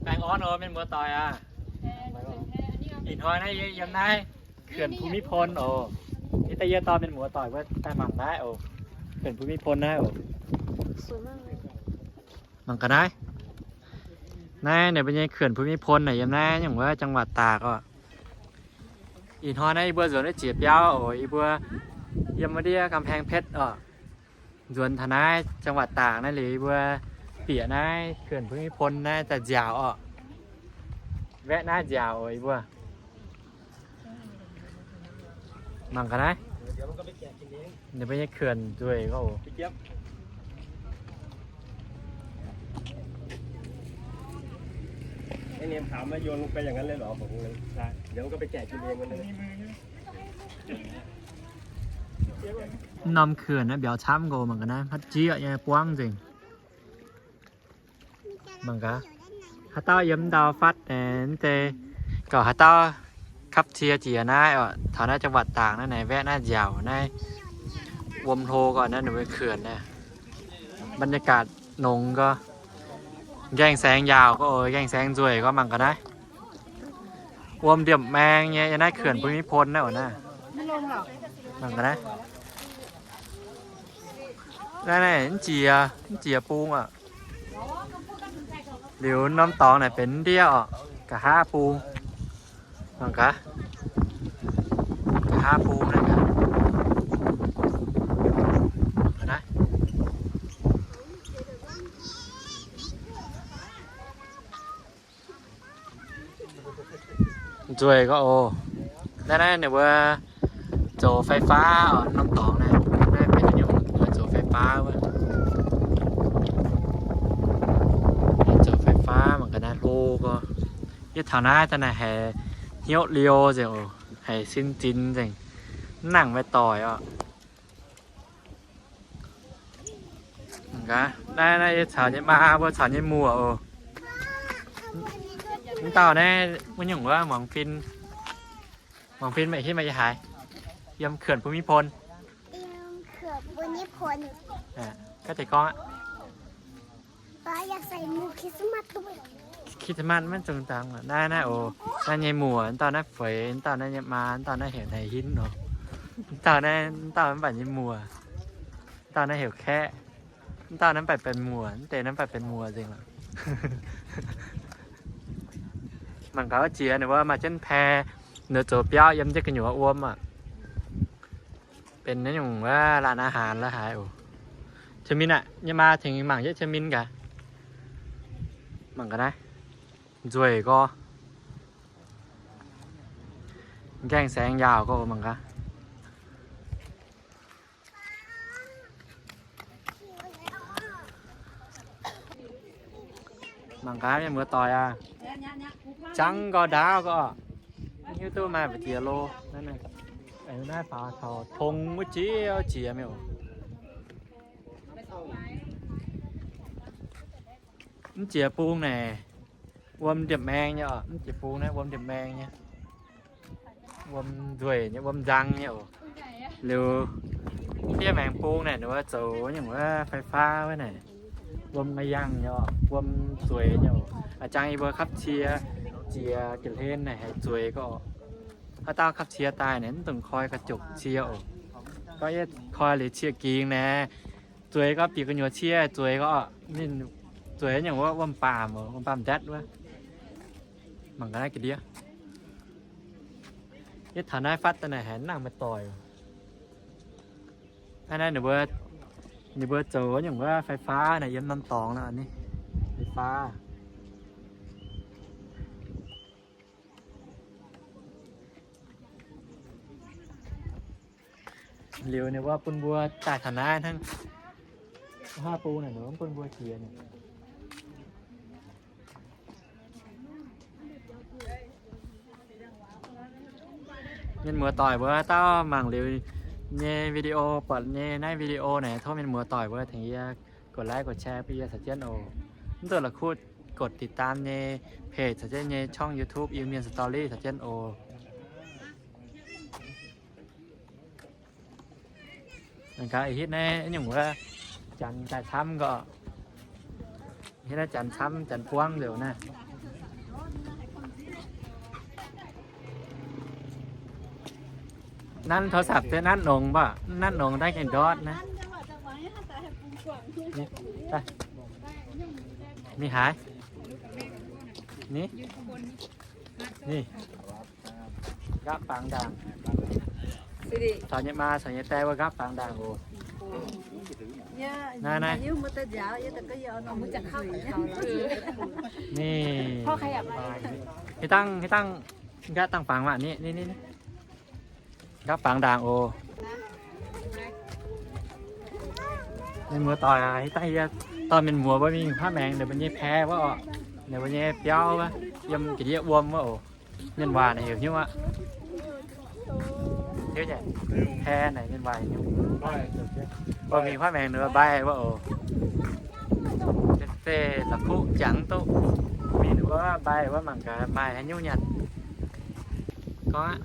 Baengh orn oc, mienh muoz-doic aac. Ih hnoi naaiv yie yiem naaiv เขื่อนภูมิพล oc. Yie daaih yie dorh mienh muoz-doic mbuo daaih mangc naaiv oc. เขื่อนภูมิพล naaiv oc. Mangc gaax naaiv. Naaiv ninh mbuo nyei เขื่อนภูมิพล naaic yiem naaiv nyungc wuov จังหวัดตาก oc. Ih hnoi naaiv yie mbuo nzuonx wuov jiex biauv oc, yie mbuo yiem wuov ndiev กำแพงเพชร oc. Nzuonx taux naaiv จังหวัดตาก naaiv liuz yie mbuo bieqc naaiv เขื่อนภูมิพล naaiv daaih nziaauc oc. Waeqv naaiv nziaauc oc yie mbuo. Mangc gaax naaiv. Ninh mbuo nyei เขื่อน nzueic gorx oc. Norm เขื่อน naaiv mbiauz camv gorx, mangc gaax naaiv, haaix jieqv nyei buangv nzengc. Mangc gaax, haaix dauh yiem ndau fatv naaic, mv deix gauh haaix dauh ขับ cie jiex naaiv oc, taux naaiv จังหวัดตาก naaiv naaic, waeqv naaiv nziaauc naaiv, wuom hlo gorx naaiv ninh mbuo เขื่อน naaiv. บรรยากาศ nongx gorx, nqaengh saengx yaauc gorx oc, nqaengh saengx nzueic gorx. Mangc gaax naaiv, wuom ndiemh maeng nyei, yiem naaiv เขื่อนภูมิพล naaiv oc naaiv. Mangc gaax naaiv. Naaiv naaiv mv jiex, mv jiex bung oc. Liuz norm dorngx naaic benx ndiev oc, nqa'haav bung. Mangc gaax, nqa'haav bung naaiv gaax. Nzueic gorx oc. Naaiv naaiv ninh mbuo zoux ไฟฟ้า oc, norm dorngx naaiv. Naaiv benx nyungc zoux ไฟฟ้า wuov. Zoux ไฟฟ้า mangc gaax naaiv hlo gorx. Yie taux naaiv daaih naaic haiz hnyouv liou nzengc oc, haiz sin zinx nzengc, mv nangc maaih doic oc. Naaiv, naaiv yie caux nyei maa mbuo caux nyei muoc oc. Mv dauh naaiv wuov nyungc wuov, muangx fin. Muangx fin meih hiuv maaih yie haaix? Yiem เขื่อนภูมิพล. Ga'deix gorngv aqv. Christmas maiv zungh dangx. Naaiv, naaiv oc, naaiv nyei muoc, mv dauh naaiv feix, mv dauh naaiv nyei maa, mv dauh naaiv heuc Naaiv Hinv oc. Mv dauh naaiv, mv dauh mv baac nyei muoc. Mv dauh naaiv heuc Kaeqv. Mv dauh naaiv mv baac benx muoc, mv deix naaiv mv baac benx muoc nzengc lorqc. Mangc gaax wuov jiex ninh mbuo maaih jienv pae, ninh zoux biauv yiem jienv gu'nyuoz wuom aqv. Benx naaiv nyungc wuov ร้านอาหาร la'haaix oc. Cie min aqv, nyei maa tengx mangc jienv Cie min gaax. Mangc gaax naaiv, nzueic gorx. Nqaengh saengx yaauc gorx, mangc gaax. Mangc gaax mienh muoz-doic aac, jangv nqoi ndaauv gorx, mv hiuv duqv maaih mbu'ziex lo. Naaiv faaux taux tong wuov jiex jiex miuc. Mv jiex bung naaic, wuom ndiemh maeng nyei oc. Mv jiex bung naaiv wuom ndiemh maeng nyei. Wuom nzueic nyei, wuom nzang nyei oc. Liuz, fiev maengx bung naaic, ninh mbuo zoux nyungc wuov ไฟฟ้า wuov naaic, wuom nqa'yangh nyei oc, wuom zueiz nyei oc. A'jang yie mbuo ขับ cie jiex ga'hlen naaic haiz zueiz gorx. Haaix dauh ขับ cie daaih naaic, mv dungx koi กระจก cie oc. Gorngv yie koi liuz cie gingx naaic, zueiz gorx, bieqc gu'nyuoz cie zueiz gorx. Ninh zueiz nyungc wuov wuom baamh oc, wuom baamh ndatv wuov. Mangc gaax naaiv ga'ndiev. Yie taux naaiv fatv daaih naaic haiz nangc maaih doic. Naaiv, naaiv ninh mbuo, ninh mbuo zoux nyungc wuov ไฟฟ้า naaic yiem norm dorngx nor, ไฟฟ้า. Liuz ninh mbuo bun mbuo daaih taux naaiv hnangv. Haav bung naaic ninh mbuo bun mbuo jiex naaic. Mienh muoz-doic mbuo dauh mangc liuz nyei video, buatc nyei naaiv video naaic, tov mienh muoz-doic mbuo tengx yie กดไลค์ กดแชร์ bun yie caux jienv oc. Mv duqv la'kuqv กดติดตาม nyei page caux jienv nyei ช่อง YouTube Iu-Mienh Story caux jienv oc. Gaax ih hitv naaiv nyungc wuov janx daaih camv gorx. Hitv naaiv janx camv, janx buangv nzengc naaiv. Nanv โทรศัพท์ deix, nanv nongx mv baac, nanv nongx daaih gengh ndortv naaiv. Mingh haaix? Ni, ni. Nqaapv fangx ndaangc. Caux nyei maa caux nyei die wuov nqaapv fangx ndaangc oc. Naaiv, naaiv. Ni. Hiuv dangh, hiuv dangh, nqaapv dangh fangx maah, ni, ni, ni. Nqaapv fangx ndaangc oc. Mienh muoz-doic aac, hiuv dangh yie dorh mienh muoz mbuo mingh huaav maengx ninh mbuo nyei pae wuov oc. Ninh mbuo nyei biauv wuov, yiem ga'ndiev wuom wuov oc. Mienh waac naaic heuc hnyouv aqv. Hnyouv nyei, pae naaic mienh waac heuc hnyouv. Mbuo mingh huaav maengx ninh mbuo mbaih wuov oc. Se la'kuqv jangx duqv. Mingh ninh mbuo mbaih wuov mangc gaax maaih haaix nyungc nyanc. Gorngv aqv.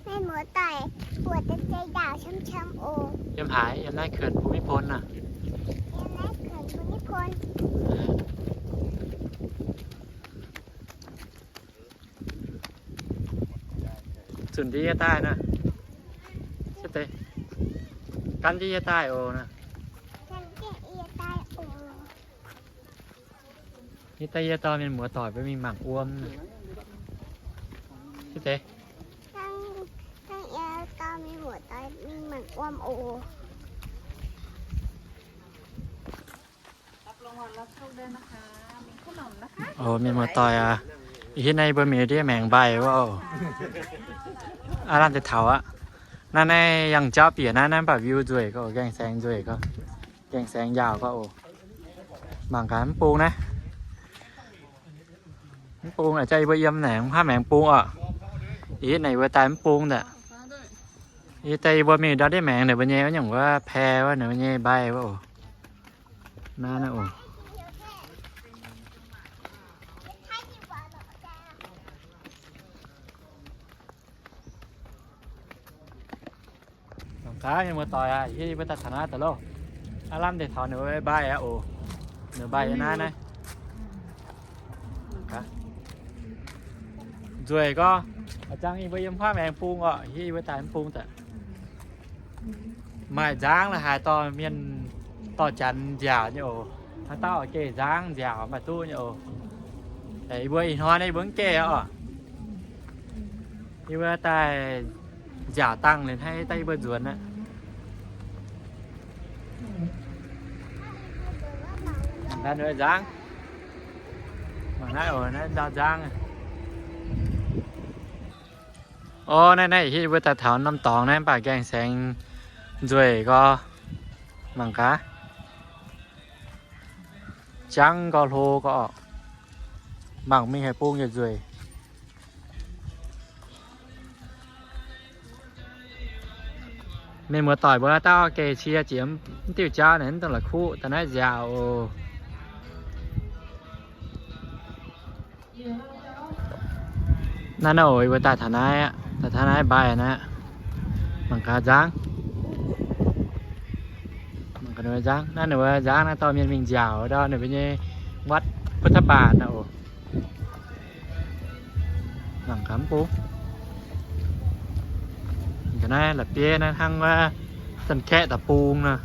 Mienh muoz-doic, mbuo deix zei ndaauc camv-camv oc. Yiem haaix? Yiem naaiv เขื่อนภูมิพล naaic. Yiem naaiv เขื่อนภูมิพล. Zunc jienv yie daaih naaiv. Gan jienv yie daaih oc naaiv. Gan jienv yie daaih oc. Yie daaih yie dorh mienh muoz-doic mbuo mingh mangc wuom. Dangh, dangh yie dorh mienh muoz-doic mingh mangc wuom oc. Oc, mienh muoz-doic aac, ih hitv naaiv yie mbuo mingh ndiev maengx mbaih wuov oc. Aav lamh deix taux aqv. Naaiv naaiv yangh jauv bieqc naaiv, naaiv mv baac view nzueic gorqv, nqaengh saeng nzueic gorqv, nqaengh saeng njaaux gorqv oc. Mangc gaax mv bung naaiv. Mv bung aac, jaax yie mbuo yiem naaic mv haih maengx bung oc. Ih hitv naaic yie mbuo daaih mv bung daaih. Ih daaih yie mbuo mingh ndau ndiev maengx ninh mbuo nyei wuov nyungc wuov pae wuov, ninh mbuo nyei mbaih wuov oc. Naaiv naaiv oc. Mangc gaax mienh muoz-doic aac, yie mbuo daaih taux naaiv daaih loh. Aav lamh deix taux ninh mbuo mbaih aqv oc. Ninh mbaih yiem naaiv naaiv. Nzueic gorqv, a'jang yie mbuo yiem huaav maengx bung orqc, yie mbuo daaih mv bung daaih. Maaih nzangv la'haaix dorh mienh dorh janx nziaauc nyei oc. Haaix dauh geh nzangv nziaauc maaih duqv nyei oc. Yie mbuo ih hnoi naaiv yie mbuo mv geh oc. Yie mbuo daaih nziaauc dangh liuz hnangv daaih yie mbuo nzuonx aqv. Mangc gaax nzangv. Mangc naaiv oc, naaiv ndau nzangv. Orv, naaiv naaiv hitv yie mbuo daaih taux norm dorngx naaiv mv baac nqaengh saeng nzueic gorqv. Mangc gaax. Jangv gorqv hlo gorqv orqc. Mangc mingh haaix bung yietc nzueic. Mienh muoz-doic mbuo dauh geh cie jiex mv diuh jauv naaic, mv dungx la'kuqv daaih naaiv nziaauc oc. Naaiv naaiv oc, yie mbuo daaih taux naaiv aqv, daaih taux naaiv mbaih naaiv. Mangc gaax nzangv. Mangc gaax nzangv. Naaiv ninh mbuo nzangv naaiv dorh mienh mingh nziaauc ndau ninh mbuo nyei วัดพุทธบาท naaiv oc. Mangc gaax mv bung. Ga'naaiv la'bieiv naaiv hnangv wuov zanc-kaeqv da'bung nor.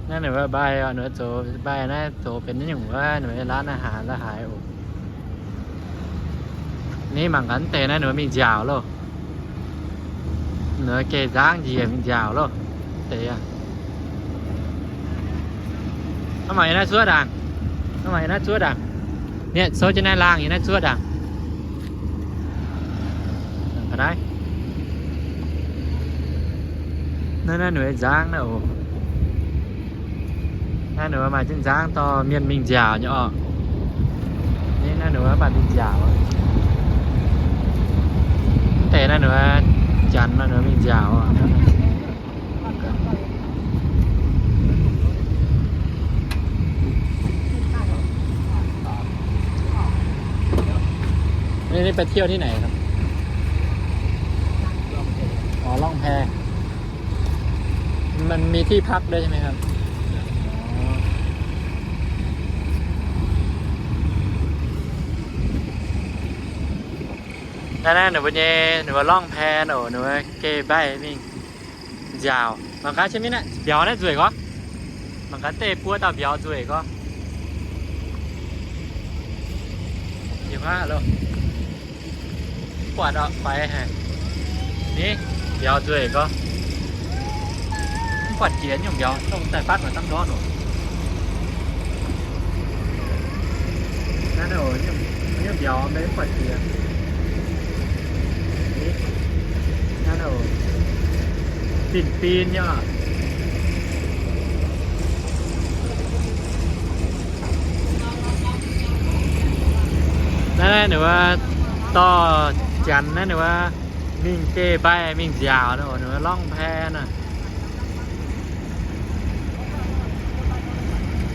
Naaiv ninh mbuo mbaih oc, ninh mbuo zoux mbaih naaiv zoux benx nyungc wuov ninh mbuo ร้านอาหาร la'haaix oc. Ni mangc gaax deix naaiv ninh mbuo mingh nziaauc loh. Ninh mbuo geh nzangv njiec mingh nziaauc loh. Deix aqv. Hnangv mangc yiem naaiv zuov ndaangc. Hnangv mangc yiem naaiv zuov ndaangc. Nietv souv jienv naaiv laangh yiem naaiv zuov ndaangc. Naaiv, naaiv ninh mbuo nzangv naaiv oc. Naaiv ninh mbuo maaih jienv nzangv dorh mienh mingh nziaauc nyei orqc. Naaiv ninh mbuo mv baac mingh nziaauc. Mv deix naaiv ninh mbuo janx nor ninh mbuo mingh nziaauc. Ni, ni ไปเที่ยวที่ไหนครับ? อ๋อ ล่องแพ. มันมีที่พักด้วยใช่ไหมครับ อ๋อ Naaiv naaiv ninh mbuo nyei, ninh mbuo ล่องแพ oc, ninh mbuo geh mbaih mingh nziaauc. Mangc gaax, qiex mienh naaiv mbiauz naaiv nzueic gorx. Mangc gaax deix buo dauh mbiauz nzueic gorx. Buatc orqc, faix haic. Ni, mbiauz nzueic gorx. Mv buatc jiex nyungc mbiauz, dongh daaih fatv maaih dangv ndortv oc. Naaiv oc, nyungc mbiauz maiv buatc jiex. Ni, naaiv oc, fin-fin nyei oc. Naaiv ninh mbuo dorh janx naaiv ninh mbuo mingh geh mbaih mingh nziaauc, ninh mbuo ล่องแพ naaiv.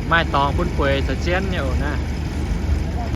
Maaih dorngx bun bueix caux jienv nyei oc naaiv.